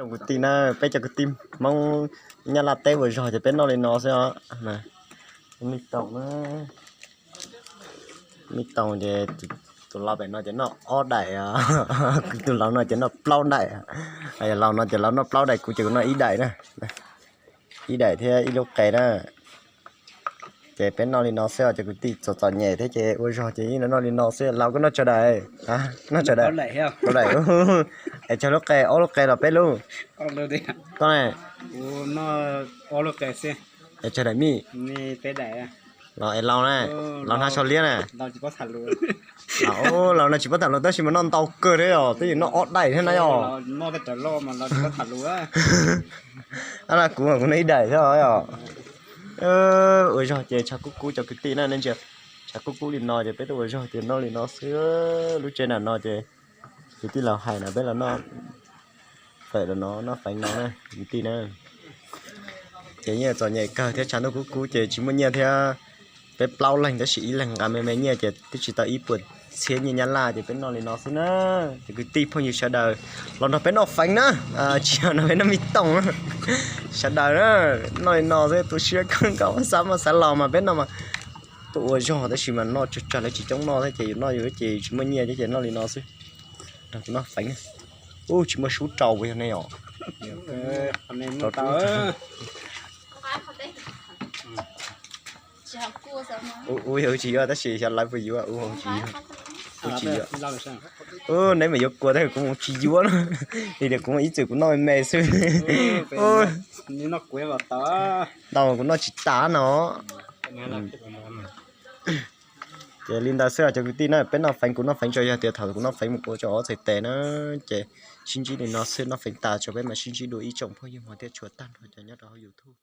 Kwv tij na, peb cov kwv tij Hmoob Nyab Laj teb ua zog ces peb noj li no xwb os. Me toos na, me toos ces tus laus pem no ces noj ob daim, tus laus no ces noj plaub daim, laus no ces laus noj plaub daim, kuv ces kuv noj ib daim na, ib daim thiab ib lub qe na. Ces peb noj li no xwb os cov kwv tij, txom txom nyem thiab ces ua zog ces yeej noj li no xwb. Laus koj noj tsawg daim? Noj tsawg daim? Plaub daim. Es tsawg lub qe, ob lub qe los peb lub? Koj ne? Es tsawg daim mij? Los es laus na, laus hnav sau liab na. Laus no tsis paub tham lus tab sis mas noj ntau kawg thiab os, twb yuav noj ob daim thiab na yog. Kuv kuv noj ib daim thiab os. Ua zog ces tshav kub kub cov kwv tij na, nej ntsia, tshav kub kub li no ces peb tuaj ua zog ces noj li no xwb. Lub tsev nram no ces kwv tij laus hais na, peb los noj fawm los no, noj feev no na kwv tij na. Ces nyiaj txom nyem kawg thiab tshav ntuj kub kub ces tsis muaj nyiaj thiab. Peb plaub leeg tab sis ib leeg nqa me me nyiaj ces twb tsis tau ib puas txhiab nyiaj Nyab Laj ces peb noj li no xwb na. Ces kwv tij phooj ywg sawv daws los nrog peb noj feev na, tsis yog nrog peb noj me toos na. Sawv daws na, noj li no xwb tu siab kawg nkaus, xav mas xav los mas peb no mas tuaj ua zog tab sis mas noj tsawg tsawg lawv tsis coob noj thiab ces yus noj yus ces tsis muaj nyiaj thiab ces noj li no xwb. Nrog kuv noj feev na. Ub, tsis muaj sub rau puas yog ne os? Ub, yog tsis yuav tab sis xyov lawv puas yuav, ub, tsis yuav. Ub, neb mas yuav kua tab sis kuv mus tsis yuav na. Li tias kuv ib txwm kuv noj me me xwb. Ntau kuv noj tsis tas no. Ces li ntawd xwb os cov kwv tij na, peb noj feev, kuv noj feev tso, yog tias thaum kuv noj feev mus ua rau ob txhais tes na, ces sib ntsib li no xwb, noj feev tas tso peb mam sib ntsib dua ib tsoom phooj ywg hmov thiab tshua tag nrho cov nyob rau hauv YouTube.